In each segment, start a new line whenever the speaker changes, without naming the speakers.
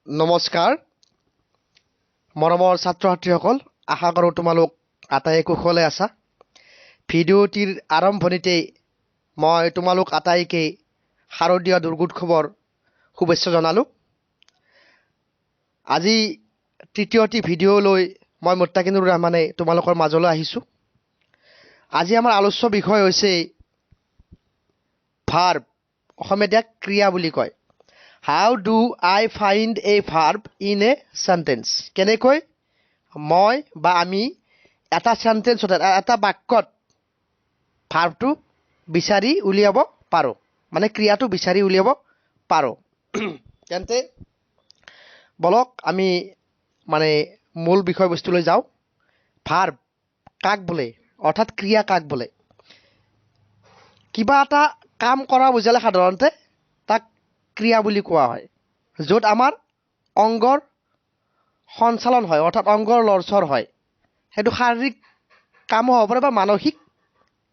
নমস্কাৰ মৰমৰ ছাত্ৰ ছাত্ৰীসকল, আশা কৰোঁ তোমালোক আটাইয়ে কুশলে আছা। ভিডিঅ'টিৰ আৰম্ভণিতেই মই তোমালোক আটাইকে শাৰদীয় দুৰ্গোৎসৱৰ শুভেচ্ছা জনালোঁ। আজি তৃতীয়টি ভিডিঅ' লৈ মই মোত্তাকিনুৰ ৰহমানে তোমালোকৰ মাজলৈ আহিছোঁ। আজি আমাৰ আলোচ্য বিষয় হৈছে ভাৰ্ব, অসমীয়াত ইয়াক ক্ৰিয়া বুলি কয়। How do I find a verb in a sentence? কেনেকৈ মই বা আমি এটা চেণ্টেন্সত, এটা বাক্যত ভাৰ্বটো বিচাৰি উলিয়াব পাৰোঁ, মানে ক্ৰিয়াটো বিচাৰি উলিয়াব পাৰোঁ? তেন্তে বলক, আমি মানে মূল বিষয়বস্তুলৈ যাওঁ। ভাৰ্ব কাক বোলে, অৰ্থাৎ ক্ৰিয়া কাক বোলে? কিবা এটা কাম কৰা বুজালে সাধাৰণতে তাক ক্ৰিয়া বুলি কোৱা হয়, য'ত আমাৰ অংগৰ সঞ্চালন হয়, অৰ্থাৎ অংগৰ লৰচৰ হয়। সেইটো শাৰীৰিক কামো হ'ব পাৰে বা মানসিক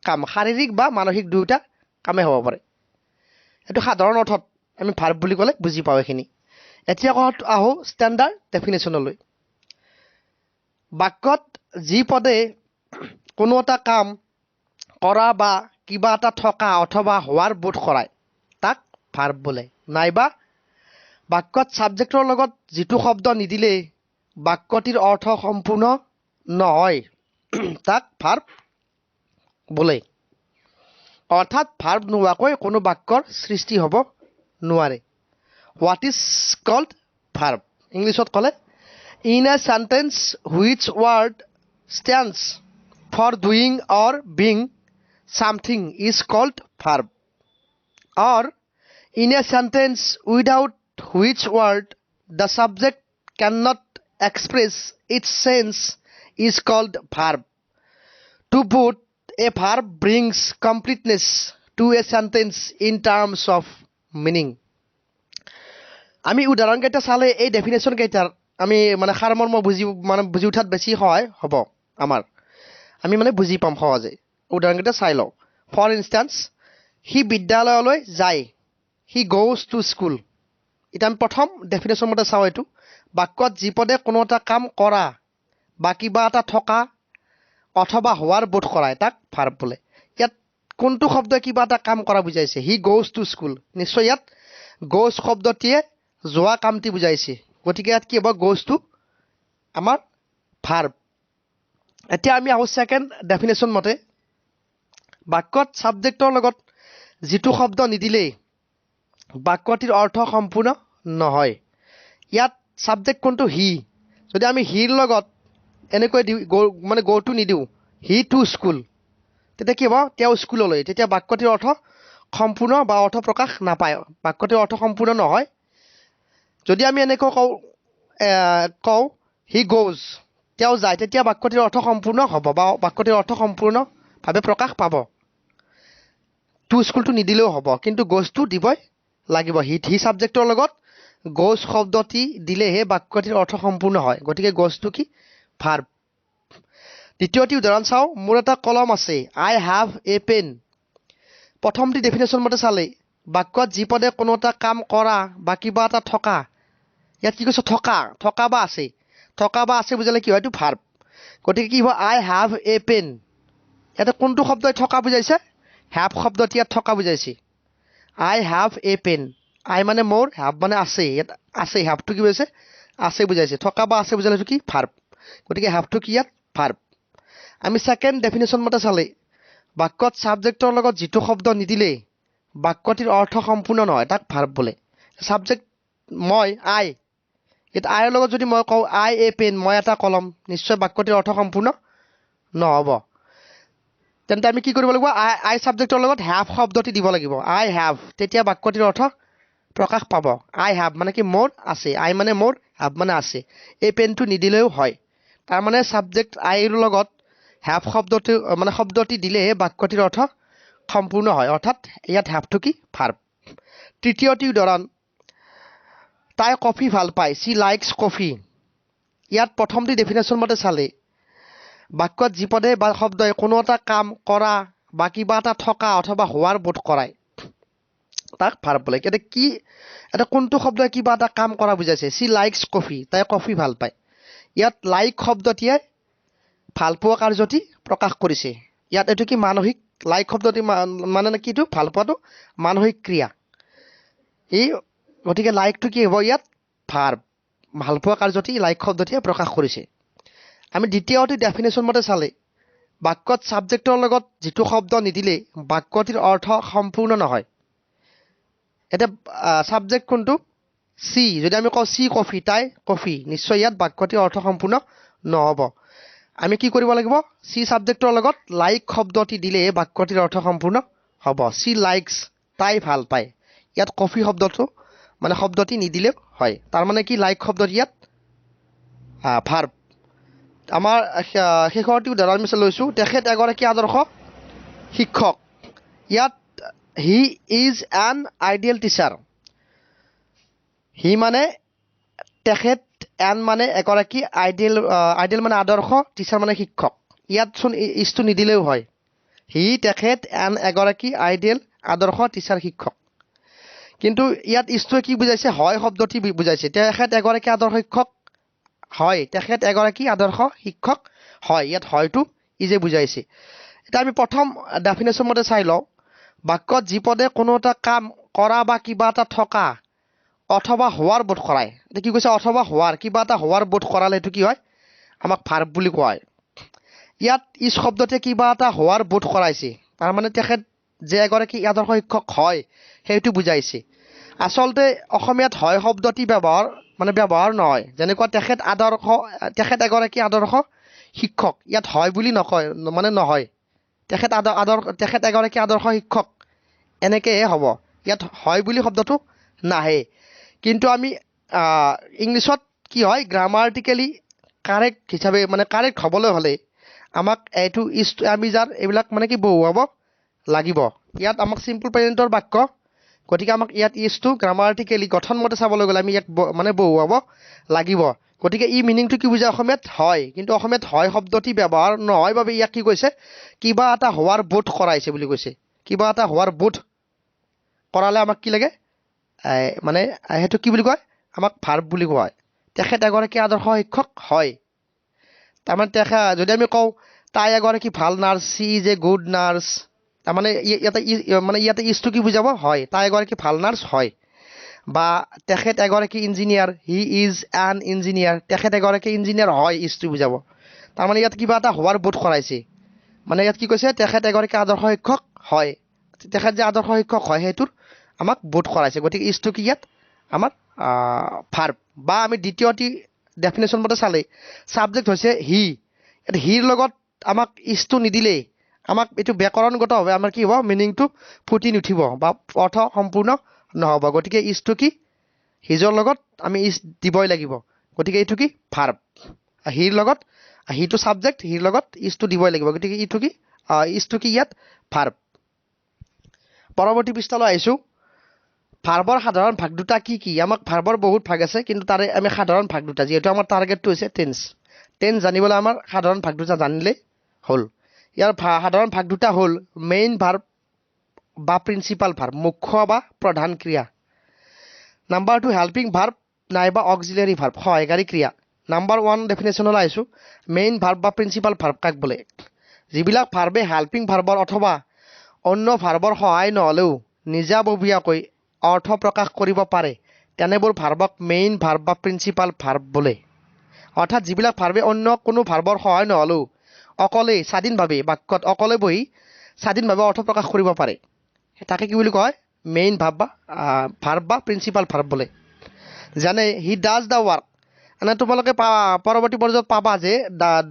কাম, শাৰীৰিক বা মানসিক দুয়োটা কামেই হ'ব পাৰে। এইটো সাধাৰণ অৰ্থত আমি ভাৰ্ব বুলি ক'লে বুজি পাওঁ এইখিনি। এতিয়া কথাটো আহোঁ ষ্টেণ্ডাৰ্ড ডেফিনেশ্যনলৈ। বাক্যত যি পদে কোনো এটা কাম কৰা বা কিবা এটা থকা অথবা হোৱাৰ বোধ কৰায়, তাক ভাৰ্ব বোলে। নাইবা বাক্যত ছাবজেক্টৰ লগত যিটো শব্দ নিদিলে বাক্যটিৰ অৰ্থ সম্পূৰ্ণ নহয়, তাক ভাৰ্ব বোলে। অৰ্থাৎ ভাৰ্ব নোহোৱাকৈ কোনো বাক্যৰ সৃষ্টি হ'ব নোৱাৰে। What is called verb? ইংলিছত ক'লে, in a sentence, which word stands for doing or being something is called verb, or in a sentence, without which word the subject cannot express its sense is called verb. To boot, a verb brings completeness to a sentence in terms of meaning. আমি উদাহৰণকেইটা চালে এই definition কেইটাৰ আমি মানে সাৰমৰ্ম বুজি উঠাত বেছি সহায় হ'ব আমাৰ, আমি মানে বুজি পাম সহজে। উদাহৰণকেইটা চাই লওঁ। ফৰ ইনষ্টেঞ্চ, সি বিদ্যালয়লৈ যায়। He goes to school. এতিয়া আমি প্ৰথম ডেফিনেশ্যন মতে চাওঁ। এইটো বাক্যত যি পদে কোনো এটা কাম কৰা বা কিবা এটা থকা অথবা হোৱাৰ বোধ কৰায়, তাক ভাৰ্ব বোলে। ইয়াত কোনটো শব্দই কিবা এটা কাম কৰা বুজাইছে? He goes to school. নিশ্চয় ইয়াত গ'জ শব্দটিয়ে যোৱা কামটি বুজাইছে। গতিকে ইয়াত কি হ'ব? গ'জটো আমাৰ ভাৰ্ব। এতিয়া আমি আহোঁ ছেকেণ্ড ডেফিনেশ্যন মতে। বাক্যত ছাবজেক্টৰ লগত যিটো শব্দ নিদিলেই বাক্যটিৰ অৰ্থ সম্পূৰ্ণ নহয়। ইয়াত ছাবজেক্ট কোনটো? হি। যদি আমি হিৰ লগত এনেকৈ দিওঁ, মানে গ'টো নিদিওঁ, হি টু স্কুল, তেতিয়া কি হ'ব? তেওঁ স্কুললৈ। তেতিয়া বাক্যটিৰ অৰ্থ সম্পূৰ্ণ বা অৰ্থ প্ৰকাশ নাপায়, বাক্যটিৰ অৰ্থ সম্পূৰ্ণ নহয়। যদি আমি এনেকৈ কওঁ he goes, তেওঁ যায়, তেতিয়া বাক্যটিৰ অৰ্থ সম্পূৰ্ণ হ'ব বা বাক্যটিৰ অৰ্থ সম্পূৰ্ণভাৱে প্ৰকাশ পাব। টু স্কুলটো নিদিলেও হ'ব, কিন্তু গ'জটো দিবই লাগিব। হি ছাবজেক্টৰ লগত গ'জ শব্দটি দিলেহে বাক্যটিৰ অৰ্থ সম্পূৰ্ণ হয়। গতিকে গ'জটো কি? ভাৰ্ব। দ্বিতীয়টি উদাহৰণ চাওঁ। মোৰ এটা কলম আছে। I have a pen. প্ৰথমটি ডেফিনেশ্যন মতে চালে বাক্যত যি পদে কোনো এটা কাম কৰা বা কিবা এটা থকা, ইয়াত কি কৈছে? থকা, থকা বা আছে। থকা বা আছে বুজালে কি হয়? এইটো ভাৰ্ব। গতিকে কি হ'ব? I have a pen. ইয়াতে কোনটো শব্দই থকা বুজাইছে? Have শব্দটি ইয়াত থকা বুজাইছে। I have a pen. I মানে মোৰ, have মানে আছে। ইয়াত আছে, হেভটো কি বুজাইছে? আছে বুজাইছে। থকা বা আছে বুজালে এইটো কি? ভাৰ্ব। গতিকে হেভটো কি ইয়াত? ভাৰ্ব। আমি ছেকেণ্ড ডেফিনেশ্যন মতে চালে বাক্যত ছাবজেক্টৰ লগত যিটো শব্দ নিদিলে বাক্যটিৰ অৰ্থ সম্পূৰ্ণ নহয়, তাক ভাৰ্ব বোলে। ছাবজেক্ট মই, আই। ইয়াত আইৰ লগত যদি মই কওঁ I a pen, মই এটা কলম, নিশ্চয় বাক্যটিৰ অৰ্থ সম্পূৰ্ণ নহ'ব। তেন্তে আমি কি কৰিব লাগিব? আই ছাবজেক্টৰ লগত have শব্দটি দিব লাগিব। I have. তেতিয়া বাক্যটিৰ অৰ্থ প্ৰকাশ পাব। I have মানে কি? মোৰ আছে। আই মানে মোৰ, have মানে আছে। এই পেনটো নিদিলেও হয়। তাৰমানে ছাবজেক্ট আইৰ লগত have শব্দটো, মানে শব্দটি দিলেহে বাক্যটিৰ অৰ্থ সম্পূৰ্ণ হয়। অৰ্থাৎ ইয়াত হেভটো কি? ভাৰ্ব। তৃতীয়টি উদাহৰণ, তাই কফি ভাল পায়। She likes coffee. ইয়াত প্ৰথমটি ডেফিনেশ্যন মতে চালে বাক্যত যি পদে বা শব্দই কোনো এটা কাম কৰা বা কিবা এটা থকা অথবা হোৱাৰ বোধ কৰায়। তাক ভাৰ্ব বোলে। এতিয়া কি, এটা কোনটো শব্দই কিবা এটা কাম কৰা বুজাইছে? She likes coffee, তাই কফি ভাল পায়। ইয়াত লাইক শব্দটিয়ে ভালপোৱা কাৰ্যটি প্ৰকাশ কৰিছে। ইয়াত এইটো কি মানসিক, লাইক শব্দটি মানে কিটো ভালপোৱাটো মানসিক ক্ৰিয়া। এই গতিকে লাইকটো কি হ'ব ইয়াত? ভাৰ্ব। ভালপোৱা কাৰ্যটি লাইক শব্দটিয়ে প্ৰকাশ কৰিছে। আমি দ্বিতীয়টি ডেফিনেশ্যন মতে চালে বাক্যত ছাবজেক্টৰ লগত যিটো শব্দ নিদিলে বাক্যটিৰ অৰ্থ সম্পূৰ্ণ নহয়। এতিয়া ছাবজেক্ট কোনটো? চি। যদি আমি কওঁ চি কফি, তাই কফি, নিশ্চয় ইয়াত বাক্যটিৰ অৰ্থ সম্পূৰ্ণ নহ'ব। আমি কি কৰিব লাগিব? চি ছাবজেক্টৰ লগত লাইক শব্দটি দিলে বাক্যটিৰ অৰ্থ সম্পূৰ্ণ হ'ব। চি লাইকছ, তাই ভাল পায়। ইয়াত কফি শব্দটো মানে শব্দটি নিদিলেও হয়। তাৰমানে কি লাইক শব্দটি ইয়াত ভাৰ্ব। আমাৰ শেষৰটি উদাহৰণ আমি লৈছোঁ, তেখেত এগৰাকী আদৰ্শ শিক্ষক। ইয়াত he is an ideal teacher. He মানে তেখেত, এন মানে এগৰাকী, আইডিয়েল, আইডিয়েল মানে আদৰ্শ, টিচাৰ মানে শিক্ষক। ইয়াত চোন ইজটো নিদিলেও হয়। হি তেখেত, এন এগৰাকী, আইডিয়েল আদৰ্শ, টিচাৰ শিক্ষক। কিন্তু ইয়াত ইজটোৱে কি বুজাইছে? হয় শব্দটি বুজাইছে। তেখেত এগৰাকী আদৰ্শ শিক্ষক হয়, তেখেত এগৰাকী আদৰ্শ শিক্ষক হয়। ইয়াত হয়টো ইজে বুজাইছে। এতিয়া আমি প্ৰথম ডেফিনেশ্যন মতে চাই লওঁ। বাক্যত যি পদে কোনো এটা কাম কৰা বা কিবা এটা থকা অথবা হোৱাৰ বোধ কৰায়। এতিয়া কি কৈছে? অথবা হোৱাৰ, কিবা এটা হোৱাৰ বোধ কৰালে সেইটো কি হয়? আমাক ভাৰ্ব বুলি কোৱা হয়। ইয়াত is শব্দতে কিবা এটা হোৱাৰ বোধ কৰাইছে, তাৰমানে তেখেত যে এগৰাকী আদৰ্শ শিক্ষক হয় সেইটো বুজাইছে। আচলতে অসমীয়াত হয় শব্দটি ব্যৱহাৰ মানে ব্যৱহাৰ নহয়। যেনেকুৱা তেখেত আদৰ্শ, তেখেত এগৰাকী আদৰ্শ শিক্ষক, ইয়াত হয় বুলি নকয়, মানে নহয়। তেখেত আদৰ্শ, তেখেত এগৰাকী আদৰ্শ শিক্ষক এনেকৈহে হ'ব, ইয়াত হয় বুলি শব্দটো নাহে। কিন্তু আমি ইংলিছত কি হয়, গ্ৰামাটিকেলি কাৰেক্ট হিচাপে মানে কাৰেক্ট হ'বলৈ হ'লে আমাক এইটো is আমি যাৰ এইবিলাক মানে কি বহুৱাব লাগিব। ইয়াত আমাক চিম্পল প্ৰেজেণ্টৰ বাক্য, গতিকে আমাক ইয়াত ইজটো গ্ৰামাটিকেলি গঠন মতে চাবলৈ গ'লে আমি ইয়াত মানে বহুৱাব লাগিব। গতিকে ই মিনিংটো কি বুজায় অসমীয়াত? হয়। কিন্তু অসমীয়াত হয় শব্দটি ব্যৱহাৰ নহয় বাবে ইয়াক কি কৈছে? কিবা এটা হোৱাৰ বোধ কৰাইছে বুলি কৈছে। কিবা এটা হোৱাৰ বোধ কৰালে আমাক কি লাগে? মানে সেইটো কি বুলি কয়? আমাক ভাৰ্ব বুলি কোৱা হয়। তেখেত এগৰাকী আদৰ্শ শিক্ষক হয়। তাৰমানে তেখেত, যদি আমি কওঁ তাই এগৰাকী ভাল nurse, she is a good nurse, তাৰমানে ইয়াতে মানে ইয়াতে ইজটো কি বুজাব? হয়, তাই এগৰাকী ভাল নাৰ্ছ হয়। বা তেখেত এগৰাকী engineer, he is an engineer, তেখেত এগৰাকী ইঞ্জিনিয়াৰ হয়, ইজটো বুজাব। তাৰমানে ইয়াত কিবা এটা হোৱাৰ বোধ কৰাইছে। মানে ইয়াত কি কৈছে? তেখেত এগৰাকী আদৰ্শ শিক্ষক হয়। তেখেত যে আদৰ্শ শিক্ষক হয় সেইটোৰ আমাক বোধ কৰাইছে। গতিকে ইজটো কি ইয়াত আমাৰ ভাৰ্ব। বা আমি দ্বিতীয়টি ডেফিনেশ্যন মতে চালে ছাবজেক্ট হৈছে হি। ইয়াত হিৰ লগত আমাক ইজটো নিদিলেই আমাক এইটো ব্যাকৰণগতভাৱে আমাৰ কি হ'ব? মিনিংটো ফুটি নুঠিব বা অৰ্থ সম্পূৰ্ণ নহ'ব। গতিকে ইজটো কি? হিজৰ লগত আমি is দিবই লাগিব। গতিকে এইটো কি? ভাৰ্ব। হিৰ লগত, হিটো ছাবজেক্ট, হিৰ লগত ইজটো দিবই লাগিব। গতিকে ইটো কি? ইজটো কি ইয়াত? ভাৰ্ব। পৰৱৰ্তী পৃষ্ঠালৈ আহিছোঁ। ভাৰ্বৰ সাধাৰণ ভাগ দুটা কি কি? আমাক ভাৰ্বৰ বহুত ভাগ আছে, কিন্তু তাৰে আমি সাধাৰণ ভাগ দুটা, যিহেতু আমাৰ টাৰ্গেটটো হৈছে টেন্স, টেন্স জানিবলৈ আমাৰ সাধাৰণ ভাগ দুটা জানিলেই হ'ল। ইয়াৰ সাধাৰণ ভাগ দুটা হ'ল মেইন ভাৰ্ব বা প্ৰিন্সিপাল ভাৰ্ব, মুখ্য বা প্ৰধান ক্ৰিয়া। নাম্বাৰ 2 হেল্পিং ভাৰ্ব নাইবা অক্সিলাৰী ভাৰ্ব, সহায়কাৰী ক্ৰিয়া। নাম্বাৰ 1 ডেফিনেশ্যনলৈ আহিছোঁ, মেইন ভাৰ্ব বা প্ৰিন্সিপাল ভাৰ্ব কাক বোলে? যিবিলাক ভাৰ্বে হেল্পিং ভাৰ্বৰ অথবা অন্য ভাৰ্বৰ সহায় নহ'লেও নিজাববীয়াকৈ অৰ্থ প্ৰকাশ কৰিব পাৰে, তেনেবোৰ ভাৰ্বক মেইন ভাৰ্ব বা প্ৰিন্সিপাল ভাৰ্ব বোলে। অৰ্থাৎ যিবিলাক ভাৰ্বে অন্য কোনো ভাৰ্বৰ সহায় নহ'লেও অকলেই স্বাধীনভাৱে বাক্যত অকলে বহি স্বাধীনভাৱে অৰ্থ প্ৰকাশ কৰিব পাৰে, তাকে কি বুলি কয়? মেইন ভাৰ্ব বা ভাৰ্ব বা প্ৰিন্সিপাল ভাৰ্ব বোলে। যেনে he does the work. মানে তোমালোকে পৰৱৰ্তী পৰ্যায়ত পাবা যে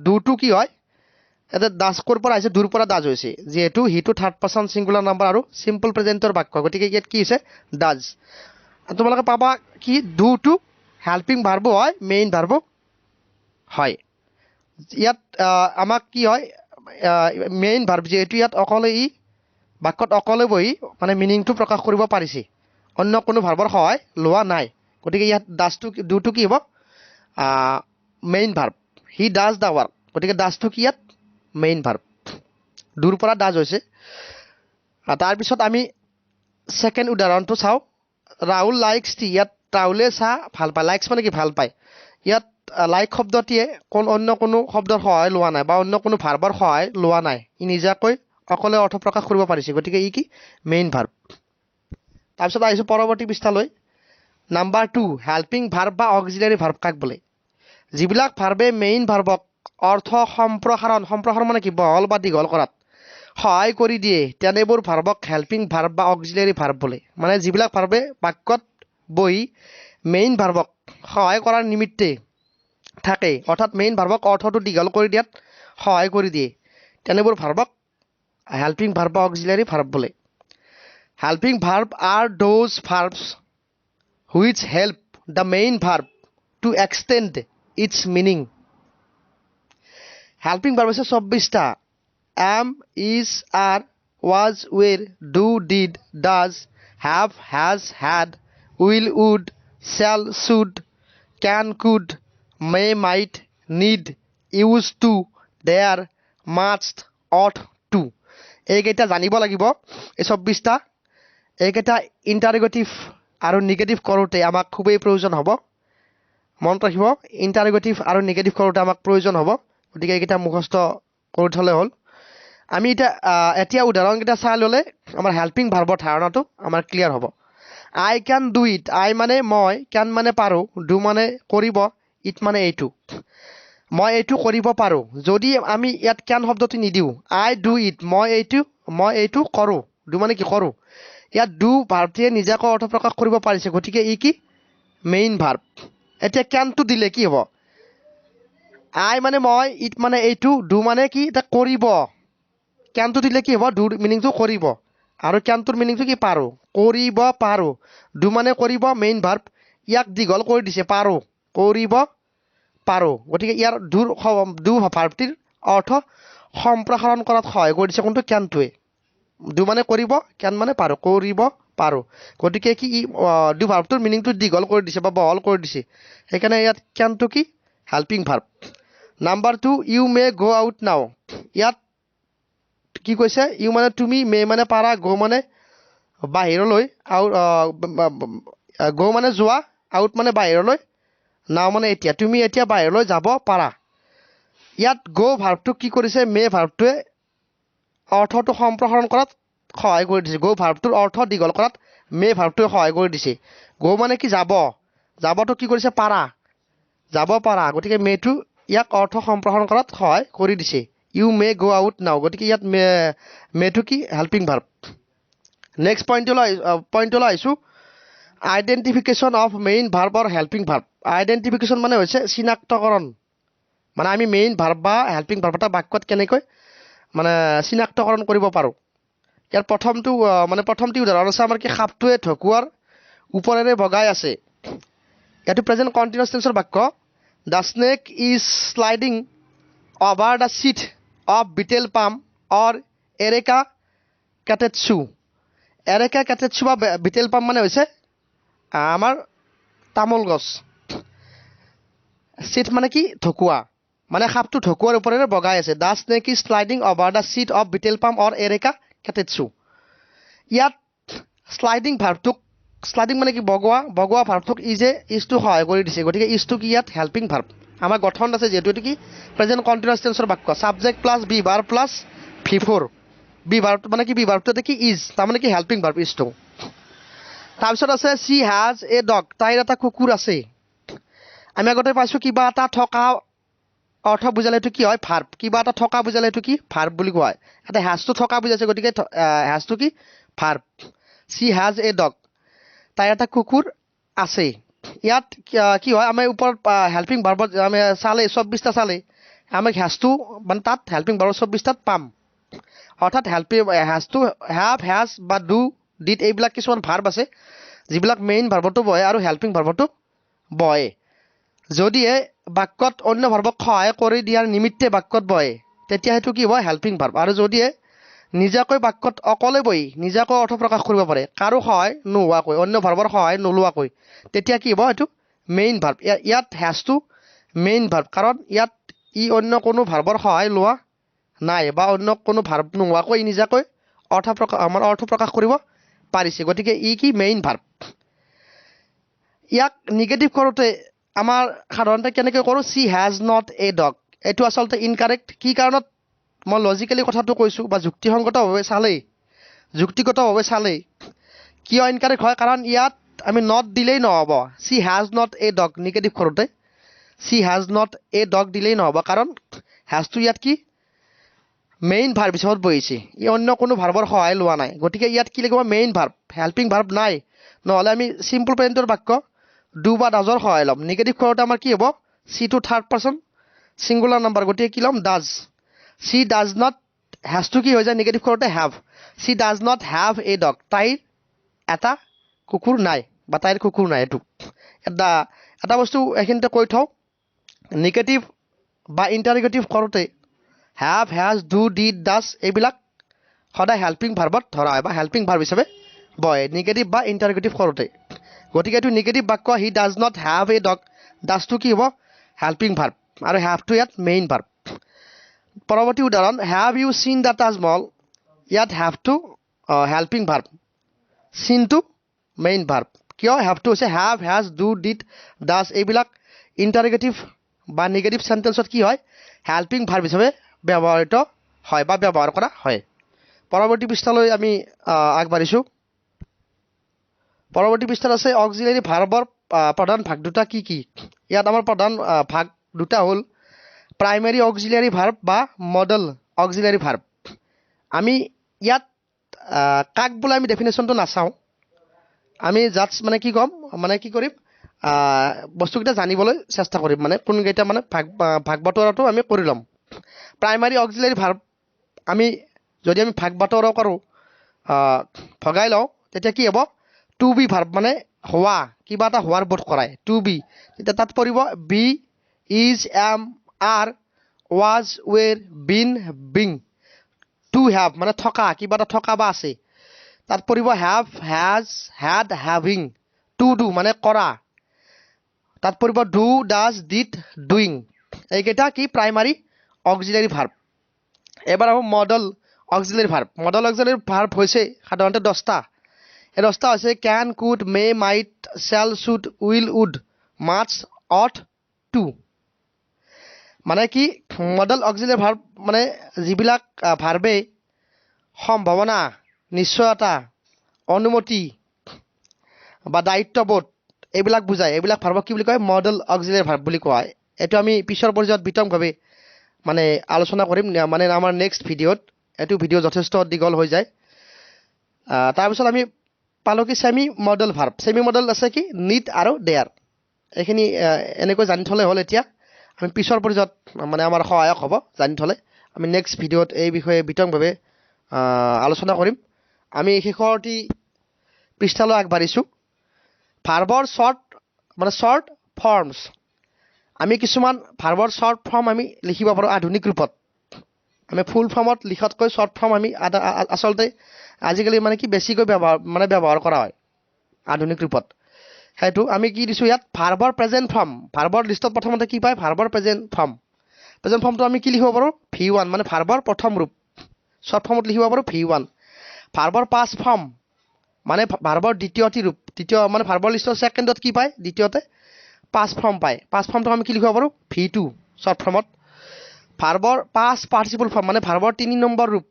ডুটো কি হয়, ইয়াতে ডাজ ক'ৰ পৰা আহিছে? ডুৰ পৰা ডাজ হৈছে, যিহেতু হিটো থাৰ্ড পাৰ্চন ছিংগুলাৰ নাম্বাৰ আৰু চিম্পল প্ৰেজেণ্টৰ বাক্য, গতিকে ইয়াত কি হৈছে? ডাজ। তোমালোকে পাবা কি ডুটো হেল্পিং ভাৰ্বো হয়, মেইন ভাৰ্বো হয়। ইয়াত আমাক কি হয়, মেইন ভাৰ্ব যিহেতু ইয়াত অকলে ই বাক্যত অকলে বহি মানে মিনিংটো প্ৰকাশ কৰিব পাৰিছে, অন্য কোনো ভাৰ্বৰ সহায় লোৱা নাই, গতিকে ইয়াত ডাজটো ডুটো কি হ'ব? Main verb. He does the work, গতিকে ডাজটো কি ইয়াত? Main verb. ডুৰ পৰা ডাজ হৈছে। তাৰপিছত আমি ছেকেণ্ড উদাহৰণটো চাওঁ। Rahul likes tea. ইয়াত ৰাহুলে চাহ ভাল পায়। লাইকছ মানে কি? ভাল পায়। ইয়াত লাইক শব্দটিয়ে অন্য কোনো শব্দৰ সহায় লোৱা নাই বা অন্য কোনো ভাৰ্বৰ সহায় লোৱা নাই, ই নিজাকৈ অকলে অৰ্থ প্ৰকাশ কৰিব পাৰিছে, গতিকে ই কি? Main verb. তাৰপিছত আহিছোঁ পৰৱৰ্তী পৃষ্ঠালৈ। নাম্বাৰ 2, হেল্পিং ভাৰ্ব বা অক্সিলাৰী ভাৰ্ব কাক বোলে? যিবিলাক ভাৰ্বে মেইন ভাৰ্বক অৰ্থ সম্প্ৰসাৰণ, সম্প্ৰসাৰণ মানে কি? বহল বা দীঘল কৰাত সহায় কৰি দিয়ে, তেনেবোৰ ভাৰ্বক হেল্পিং ভাৰ্ব বা অক্সিলাৰী ভাৰ্ব বোলে। মানে যিবিলাক ভাৰ্বে বাক্যত বহি মেইন ভাৰ্বক সহায় কৰাৰ নিমিত্তে থাকে, অৰ্থাৎ মেইন ভাৰ্বক অৰ্থটো দীঘল কৰি দিয়াত সহায় কৰি দিয়ে, তেনেবোৰ ভাৰ্বক হেল্পিং ভাৰ্ব বা অক্সিলাৰী ভাৰ্ব বোলে। Helping verb are those verbs which help the main verb to extend its meaning. Helping verb হৈছে 24টা। Am, is, are, was, were, do, did, does, have, has, had, will, would, shall, should, can, could, may, might, need, used to, dare, must, ought to. এইকেইটা জানিব লাগিব, এই 24টা। এইকেইটা interrogative আৰু negative কৰোঁতে আমাক খুবেই প্ৰয়োজন হ'ব। মনত ৰাখিব, ইণ্টাৰগেটিভ আৰু নিগেটিভ কৰোঁতে আমাক প্ৰয়োজন হ'ব, গতিকে এইকেইটা মুখস্থ কৰি থ'লে হ'ল। আমি এতিয়া উদাহৰণকেইটা চাই ল'লে আমাৰ হেল্পিং ভাৰ্বৰ ধাৰণাটো আমাৰ ক্লিয়াৰ হ'ব। I can do it. I মানে মই, কেন মানে পাৰোঁ, do মানে কৰিব, it মানে এইটো, মই এইটো কৰিব পাৰোঁ। যদি আমি ইয়াত কেন শব্দটো নিদিওঁ, I do it, মই এইটো কৰোঁ, do মানে কি? কৰোঁ। ইয়াত do ভাৰ্বটিয়ে নিজাকৈ অৰ্থ প্ৰকাশ কৰিব পাৰিছে, গতিকে ই কি? Main verb. এতিয়া কেনটো দিলে কি হ'ব? আই মানে মই, it মানে এইটো, do মানে কি? এতিয়া কৰিব। কেনটো দিলে কি হ'ব? ডুৰ মিনিংটো কৰিব, আৰু কেনটোৰ মিনিংটো কি? পাৰোঁ, কৰিব পাৰোঁ। Do মানে কৰিব, মেইন ভাৰ্ব, ইয়াক দীঘল কৰি দিছে, পাৰোঁ, কৰিব পাৰোঁ। গতিকে ইয়াৰ do ভাৰ্বটিৰ অৰ্থ সম্প্ৰসাৰণ কৰাত সহায় কৰি দিছে কোনটো? কেনটোৱে। Do মানে কৰিব, কেন মানে পাৰোঁ, কৰিব পাৰোঁ। গতিকে কি ই do ভাৰ্বটোৰ মিনিংটো দীঘল কৰি দিছে বা বহল কৰি দিছে, সেইকাৰণে ইয়াত কেনটো কি? Helping verb. Number 2, you may go out now. ইয়াত কি কৈছে? ইউ মানে তুমি, মে মানে পাৰা, গ' মানে বাহিৰলৈ, আউট, গ' মানে যোৱা, আউট মানে বাহিৰলৈ, নাও মানে এতিয়া, তুমি এতিয়া বাহিৰলৈ যাব পাৰা। ইয়াত গ' ভাৰ্বটো কি কৰিছে? মে ভাৰ্বটোৱে অৰ্থটো সম্প্ৰসাৰণ কৰাত সহায় কৰি দিছে। গ' ভাৰ্বটোৰ অৰ্থ দীঘল কৰাত মে ভাৰ্বটোৱে সহায় কৰি দিছে। গ' মানে কি? যাব, যাবটো কি কৰিছে? পাৰা, যাব পাৰা। গতিকে মেটো ইয়াক অৰ্থ সম্প্ৰসাৰণ কৰাত সহায় কৰি দিছে। You may go out now. গতিকে ইয়াত মেটো কি? Helping verb. Next পইণ্টলৈ আহিছোঁ, identification of main verb or helping verb. Identification মানে হৈছে চিনাক্তকৰণ, মানে আমি মেইন ভাৰ্ব বা হেল্পিং ভাৰ্ব এটা বাক্যত কেনেকৈ মানে চিনাক্তকৰণ কৰিব পাৰোঁ। ইয়াৰ প্ৰথমটি উদাহৰণ আছে আমাৰ কি? সাপটোৱে ঢকুৱাৰ ওপৰেৰে বগাই আছে। ইয়াতো প্ৰেজেণ্ট কণ্টিনিউৱাছ টেন্সৰ বাক্য। The snake is sliding over the sheath of betel palm or areca catechu. Areca catechu বা বিটেল পাম মানে হৈছে আমাৰ তামোল গছ। চিট মানে কি? ঢকুৱা, মানে সাপটো ঢকুৱাৰ ওপৰেৰে বগাই আছে। The snake is sliding over the sheath of betel palm or areca catechu. ইয়াত শ্লাইডিং ভাৰ্বটোক, শ্লাইডিং মানে কি? বগোৱা, বগোৱা ভাৰ্বটোক ইজে ইজটো সহায় কৰি দিছে, গতিকে ইজটো কি ইয়াত? Helping verb. আমাৰ গঠন আছে যিহেতু এইটো কি? প্ৰেজেণ্ট কণ্টিনিউৱাছ টেন্সৰ বাক্য। Subject plus be verb plus V four. Be verb মানে কি? বি ভাৰ্বটো কি? Is, তাৰমানে কি? হেল্পিং ভাৰ্ব ইজটো। তাৰপিছত আছে she has a dog, তাইৰ এটা কুকুৰ আছে। আমি আগতে পাইছোঁ কিবা এটা থকা অৰ্থ বুজালে এইটো কি হয়? ভাৰ্ব। কিবা এটা থকা বুজালে এইটো কি? ভাৰ্ব বুলি কোৱা হয়। ইয়াতে হেজটো থকা বুজাইছে, গতিকে হেজটো কি? Verb. She has a dog, তাইৰ এটা কুকুৰ আছে। ইয়াত কি হয়? আমি ওপৰত হেল্পিং ভাৰ্বত আমি চালে 24টা চালে আমি হেজটো মানে তাত হেল্পিং ভাৰ্বত 24টাত পাম। অৰ্থাৎ হেল্পিং হেজটো have, has বা do, did এইবিলাক কিছুমান ভাৰ্ব আছে যিবিলাক মেইন ভাৰ্বতো বহে আৰু হেল্পিং ভাৰ্বতো বহে। যদিহে বাক্যত অন্য ভাৰ্বক সহায় কৰি দিয়াৰ নিমিত্তে বাক্যত বহে তেতিয়া সেইটো কি হ'ব? Helping verb. আৰু যদিহে নিজাকৈ বাক্যত অকলে বহি নিজাকৈ অৰ্থ প্ৰকাশ কৰিব পাৰে কাৰো সহায় নোহোৱাকৈ, অন্য ভাৰ্বৰ সহায় নোলোৱাকৈ, তেতিয়া কি হ'ব? এইটো মেইন ভাৰ্ব। ইয়াত হেজটো মেইন ভাৰ্ব, কাৰণ ইয়াত ই অন্য কোনো ভাৰ্বৰ সহায় লোৱা নাই বা অন্য কোনো ভাৰ্ব নোহোৱাকৈ ই নিজাকৈ অৰ্থ প্ৰকাশ, আমাৰ অৰ্থ প্ৰকাশ কৰিব পাৰিছে। গতিকে ই কি মেইন ভাৰ্ব। ইয়াক নিগেটিভ কৰোঁতে আমাৰ সাধাৰণতে কেনেকৈ কৰোঁ, she has not a dog. এইটো আচলতে ইনকাৰেক্ট। কি কাৰণত মই লজিকেলি কথাটো কৈছোঁ বা যুক্তিসংগতভাৱে চালেই, যুক্তিগতভাৱে চালেই কিয় ইনকাৰেক্ট হয়, কাৰণ ইয়াত আমি not দিলেই নহ'ব। She has not a dog negative কৰোঁতে she has not a dog দিলেই নহ'ব, কাৰণ হেজটো ইয়াত কি মেইন ভাৰ্ব হিচাপত বহিছে, ই অন্য কোনো ভাৰ্বৰ সহায় লোৱা নাই। গতিকে ইয়াত কি লাগিব, মেইন ভাৰ্ব, হেল্পিং ভাৰ্ব নাই। নহ'লে আমি চিম্পল প্ৰেজেণ্টৰ বাক্য do বা ডাজৰ সহায় ল'ম। নিগেটিভ কৰোঁতে আমাৰ কি হ'ব, চিটো থাৰ্ড পাৰ্চন ছিংগুলাৰ নাম্বাৰ, গতিকে কি ল'ম, ডাজ। শ্বি ডাজ not, হেজটো কি হৈ যায় নিগেটিভ কৰোঁতে, have. She does not have a dog, তাইৰ এটা কুকুৰ নাই বা তাইৰ কুকুৰ নাই। এইটো এটা বস্তু এইখিনিতে কৈ থওঁ, নিগেটিভ বা ইণ্টাৰগেটিভ কৰোঁতে have, has, do, did, does এইবিলাক সদায় হেল্পিং ভাৰ্বত ধৰা হয় বা হেল্পিং ভাৰ্ব হিচাপে বহে নিগেটিভ বা ইণ্টাৰগেটিভ কৰোঁতে। গতিকে এইটো নিগেটিভ বাক্য, he does not have a dog, ডাজটো কি হ'ব, হেল্পিং ভাৰ্ব, আৰু হেভটো ইয়াত মেইন ভাৰ্ব। পৰৱৰ্তী উদাহৰণ, have you seen the Taj Mahal. ইয়াত হেভটো হেল্পিং ভাৰ্ব, চিনটো মেইন ভাৰ্ব। কিয় হেভটো হৈছে have, has, do, did, does এইবিলাক ইণ্টাৰগেটিভ বা নিগেটিভ চেণ্টেন্সত কি হয়, হেল্পিং ভাৰ্ব হিচাপে ব্যৱহৃত হয় বা ব্যৱহাৰ কৰা হয়। পৰৱৰ্তী পৃষ্ঠালৈ আমি আগবাঢ়িছোঁ। পৰৱৰ্তী পৃষ্ঠাত আছে অক্সিলাৰী ভাৰ্বৰ প্ৰধান ভাগ দুটা কি কি। ইয়াত আমাৰ প্ৰধান ভাগ দুটা হ'ল প্ৰাইমেৰী অক্সিলাৰী ভাৰ্ব বা মডেল অক্সিলাৰী ভাৰ্ব। আমি ইয়াত কাক বোলে আমি ডেফিনেশ্যনটো নাচাওঁ, আমি জাষ্ট মানে কি ক'ম, মানে কি কৰিম, বস্তুকেইটা জানিবলৈ চেষ্টা কৰিম, মানে কোনকেইটা মানে ভাগ বতৰাটো আমি কৰি ল'ম। প্ৰাইমাৰী অক্সিলাৰী ভাৰ্ব আমি যদি আমি ভাগ বতৰা কৰোঁ, ভগাই লওঁ, তেতিয়া কি হ'ব, টু বি ভাৰ্ব মানে হোৱা, কিবা এটা হোৱাৰ বোধ কৰায়, টু বি, তেতিয়া তাত পৰিব be, is, am, are, was, were, been, being. To have মানে থকা, কিবা এটা থকা বা আছে, তাত পৰিব have, has, had, having. To do মানে কৰা, তাত পৰিব do, does, did, doing. এইকেইটা কি প্ৰাইমাৰী অক্সিলাৰী ভাৰ্ব। এবাৰ আহোঁ modal auxiliary verb. Modal auxiliary verb হৈছে সাধাৰণতে 10টা। এই 10টা হৈছে can, could, may, might, shall, should, will, would, must, ought to. মানে কি মডেল অক্সিলাৰী ভাৰ্ব মানে যিবিলাক ভাৰ্বে সম্ভাৱনা, নিশ্চয়তা, অনুমতি বা দায়িত্ববোধ এইবিলাক বুজায়, এইবিলাক ভাৰ্বক কি বুলি কয়, মডেল অক্সিলাৰী ভাৰ্ব বুলি কোৱা হয়। এইটো আমি পিছৰ পৰ্যায়ত বিতংভাৱে মানে আলোচনা কৰিম, মানে আমাৰ নেক্সট ভিডিঅ'ত। এইটো ভিডিঅ' যথেষ্ট দীঘল হৈ যায়। তাৰপিছত আমি পালোঁ কি semi modal verb. Semi modal আছে কি নিড আৰু ডেয়াৰ। এইখিনি এনেকৈ জানি থ'লে হ'ল। এতিয়া আমি পিছৰ পৰ্যায়ত মানে আমাৰ সহায়ক হ'ব জানি থ'লে। আমি নেক্সট ভিডিঅ'ত এই বিষয়ে বিতংভাৱে আলোচনা কৰিম। আমি শেষৰটি পৃষ্ঠালৈ আগবাঢ়িছোঁ। ভাৰ্বৰ শ্বৰ্ট মানে শ্বৰ্ট ফৰ্মছ, আমি কিছুমান ভাৰ্বৰ শ্বৰ্ট ফৰ্ম আমি লিখিব পাৰোঁ আধুনিক ৰূপত। আমি ফুল ফৰ্মত লিখাতকৈ শ্বৰ্ট ফৰ্ম আমি আচলতে আজিকালি মানে কি বেছিকৈ ব্যৱহাৰ কৰা হয় আধুনিক ৰূপত। সেইটো আমি কি দিছোঁ ইয়াত, ভাৰ্বৰ প্ৰেজেণ্ট ফৰ্ম। ভাৰ্বৰ লিষ্টত প্ৰথমতে কি পায়, ভাৰ্বৰ প্ৰেজেণ্ট ফৰ্ম। প্ৰেজেণ্ট ফৰ্মটো আমি কি লিখিব পাৰোঁ, ভি ওৱান মানে ভাৰ্বৰ প্ৰথম ৰূপ। শ্বৰ্ট ফৰ্মত লিখিব পাৰোঁ ভি ওৱান। ভাৰ্বৰ পাষ্ট ফৰ্ম মানে ভাৰ্বৰ দ্বিতীয়টি ৰূপ, দ্বিতীয় মানে ভাৰ্বৰ লিষ্টৰ ছেকেণ্ডত কি পায়, দ্বিতীয়তে পাষ্ট ফৰ্ম পায়। পাষ্ট ফৰ্মটো আমি কি লিখিব পাৰোঁ, ভি টু শ্বৰ্ট ফৰ্মত। ভাৰ্বৰ পাষ্ট পাৰ্টিচিপল ফৰ্ম মানে ভাৰ্বৰ 3 নম্বৰ ৰূপ,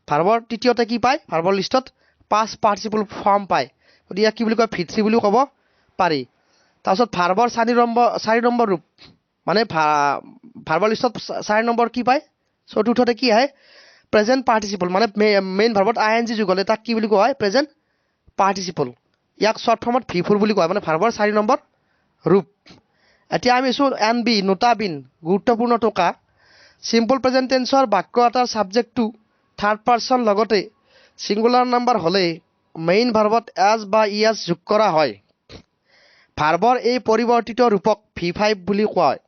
ভাৰ্বৰ তৃতীয়তে কি পায়, ভাৰ্বৰ লিষ্টত পাষ্ট পাৰ্টিচিপল ফৰ্ম পায়। গতিকে ইয়াক কি বুলি কয়, ভি থ্ৰী বুলিও ক'ব পাৰি। তাৰপিছত ভাৰ্বৰ 4 নম্বৰ ৰূপ মানে ভাৰ্বৰ লিষ্টত 4 নম্বৰ কি পায়, চতুৰ্থতে কি আহে, প্ৰেজেণ্ট পাৰ্টিচিপল মানে মেইন ভাৰ্বত আই এন জি যোগ হ'লে তাক কি বুলি কোৱা হয়, প্ৰেজেণ্ট পাৰ্টিচিপল। ইয়াক শ্বৰ্ট ফৰ্মত ভি ফ'ৰ বুলি কোৱা হয়, মানে ভাৰ্বৰ 4 নম্বৰ ৰূপ। এতিয়া আমি আছোঁ এন বি, নোটা বিন, গুৰুত্বপূৰ্ণ টোকা। চিম্পল প্ৰেজেণ্ট টেন্সৰ বাক্য এটাৰ ছাবজেক্টটো থাৰ্ড পাৰ্চন লগতে ছিংগুলাৰ নাম্বাৰ হ'লে মেইন ভাৰ্বত এছ বা ই এছ যোগ কৰা হয়। ভাৰ্বৰ এই পৰিৱৰ্তিত ৰূপক ভি ফাইভ বুলি কোৱা হয়।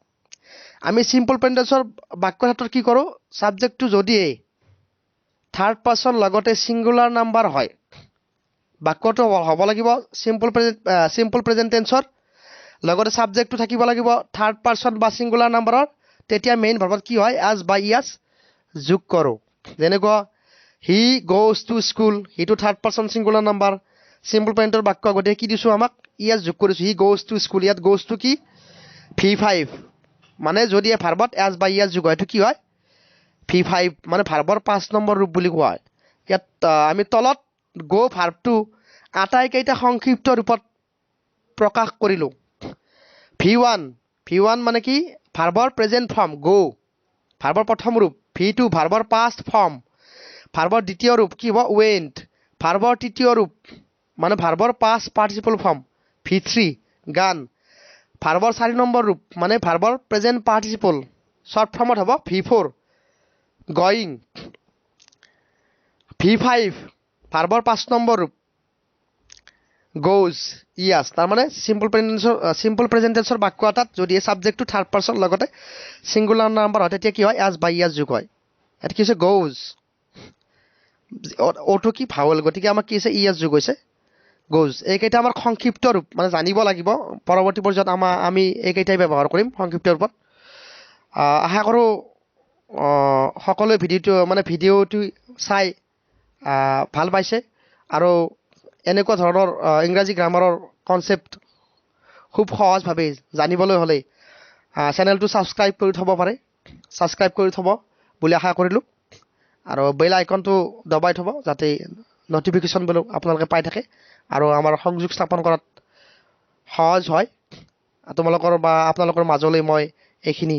আমি চিম্পল প্ৰেজেণ্ট টেন্সৰ বাক্যৰ ক্ষেত্ৰত কি কৰোঁ, ছাবজেক্টটো যদিহে থাৰ্ড পাৰ্চন লগতে ছিংগুলাৰ নাম্বাৰ হয়, বাক্যটো হ'ব লাগিব চিম্পল প্ৰেজেণ্ট টেন্সৰ লগতে ছাবজেক্টটো থাকিব লাগিব থাৰ্ড পাৰ্চন বা ছিংগুলাৰ নাম্বাৰৰ, তেতিয়া মেইন ভাৰ্বত কি হয়, এছ বা ই এছ যোগ কৰোঁ। যেনেকুৱা He goes to school, সিটো third person singular number, simple প্ৰেজেণ্টৰ বাক্য, গতিকে কি দিছোঁ আমাক? ই এছ যোগ কৰিছোঁ। He goes to school, ইয়াত গ'জটো কি? ভি ফাইভ, মানে যদি এই ভাৰ্বত এছ বা ই এছ যোগ হয়, এইটো কি হয়? ভি ফাইভ, মানে ভাৰ্বৰ 5 নম্বৰ ৰূপ বুলি কোৱা হয়। ইয়াত আমি তলত গ' ভাৰ্বটো আটাইকেইটা সংক্ষিপ্ত ৰূপত প্ৰকাশ কৰিলোঁ। ভি ওৱান, ভি ওৱান মানে কি? ভাৰ্বৰ প্ৰেজেণ্ট ফৰ্ম গ', ভাৰ্বৰ প্ৰথম ৰূপ। ভি টু ভাৰ্বৰ পাষ্ট ফৰ্ম, ভাৰ্বৰ দ্বিতীয় ৰূপ কি হ'ব? ৱেণ্ট। ভাৰ্বৰ তৃতীয় ৰূপ মানে ভাৰ্বৰ past participle form, V three gone. ভাৰ্বৰ 4 number ৰূপ মানে ভাৰ্বৰ প্ৰেজেণ্ট পাৰ্টিচিপল শ্বৰ্ট ফৰ্মত হ'ব V four going. V five ভাৰ্বৰ 5 number ৰূপ গ'জ, ইয়াছ। তাৰমানে চিম্পল প্ৰেজেণ্ট টেন্সৰ বাক্য এটাত যদি এই ছাবজেক্টটো থাৰ্ড পাৰ্চন লগতে ছিংগুলাৰ নাম্বাৰ হয়, তেতিয়া কি হয়? এছ বা ইয়াছ যোগ হয়। ইয়াত কি হৈছে? গ'জ, অ'টো কি? ভাৱেল, গতিকে আমাক কি হৈছে? ই এছ যোগ হৈছে, গ'জ। এইকেইটা আমাৰ সংক্ষিপ্ত ৰূপ, মানে জানিব লাগিব। পৰৱৰ্তী পৰ্যায়ত আমি এইকেইটাই ব্যৱহাৰ কৰিম সংক্ষিপ্ত ৰূপত। আশা কৰোঁ সকলোৱে ভিডিঅ'টো চাই ভাল পাইছে আৰু এনেকুৱা ধৰণৰ ইংৰাজী গ্ৰামাৰৰ কনচেপ্ট খুব সহজভাৱে জানিবলৈ হ'লে চেনেলটো ছাবস্ক্ৰাইব কৰি থ'ব পাৰে, ছাবস্ক্ৰাইব কৰি থ'ব বুলি আশা কৰিলোঁ আৰু বেল আইকনটো দবাই থ'ব যাতে নটিফিকেশ্যনবোৰ আপোনালোকে পাই থাকে আৰু আমাৰ সংযোগ স্থাপন কৰাত সহজ হয়। তোমালোকৰ বা আপোনালোকৰ মাজলৈ মই এইখিনি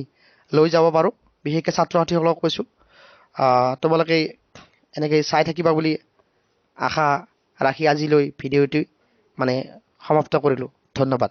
লৈ যাব পাৰোঁ। বিশেষকৈ ছাত্ৰ ছাত্ৰীসকলক কৈছোঁ, তোমালোকে এনেকৈ চাই থাকিবা বুলি আশা ৰাখি আজিলৈ ভিডিঅ'টো সমাপ্ত কৰিলোঁ। ধন্যবাদ।